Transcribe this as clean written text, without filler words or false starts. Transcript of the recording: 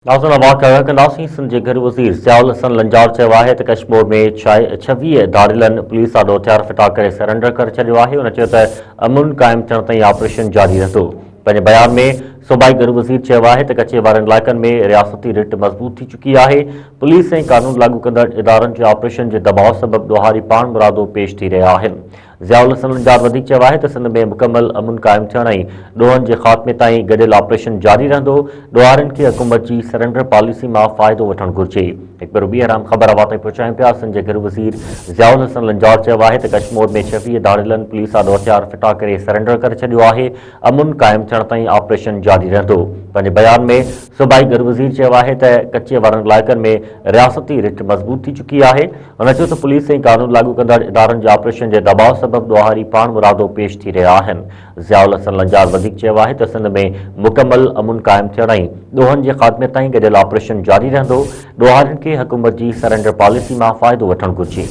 ناظرين اوهان کي آگاهه ڪنداسين سنڌ جي گهرو وزير ضياء الحسن لنجار چيو آهي ته ڪشمور ۾ 26 ڌاڙيلن پوليس آڏو هٿيار ڦٽا ڪري سرينڊر ڪري ڇڏيو آهي هن چيو ته امن قائم ٿيڻ تائين آپريشن جاري رهندو پنهنجي بيان ۾ صوبائي گهرو وزير چيو آهي ته ڪچي وارن علائقن ۾ رياستي رٽ مضبوط ٿي چڪي آهي پوليس ۽ قانون لاڳو ڪندڙ ادارن جي آپريشن جي دٻاء سبب ڏوهاري پاڻمرادو پيش ٿي رهيا آهن ضياء الحسن لنجار وڌيڪ چيو آهي ته سنڌ ۾ مڪمل امن قائم ٿيڻ ۽ ڏوهن جي خاتمي تائين گڏيل آپريشن جاري رهندو، ڏوهارين کي حڪومت جي سرينڊر پاليسي مان فائدو وٺڻ گهرجي. هڪ ڀيرو ٻيهر اهم خبر اوهان تائين پهچايون پيا، سنڌ جي گهرو وزير ضياء الحسن لنجار چيو آهي ته ڪشمور ۾ 26 ڌاڙيلن پوليس آڏو هٿيار ڦٽا ڪري سرينڊر ڪري ڇڏيو آهي، امن قائم ٿيڻ تائين آپريشن جاري رهندو. پنهنجي بيان ۾ صوبائي گهرو وزير چيو آهي ته ڪچي وارن علائقن ۾ رياستي رٽ مضبوط ٿي چڪي آهي. هن چيو ته پوليس ۽ قانون لاڳو ڪندڙ ادارن جي آپريشن جي دٻاء سبب ڏوهاري پاڻمرادو پيش ٿي رهيا آهن. ضياء الحسن لنجار وڌيڪ چيو آهي ته سنڌ ۾ مڪمل امن قائم ٿيڻ ۽ ڏوهن جي خاتمي تائين گڏيل آپريشن جاري رهندو، ڏوهارين کي حڪومت جي سرينڊر پاليسي مان فائدو وٺڻ گهرجي.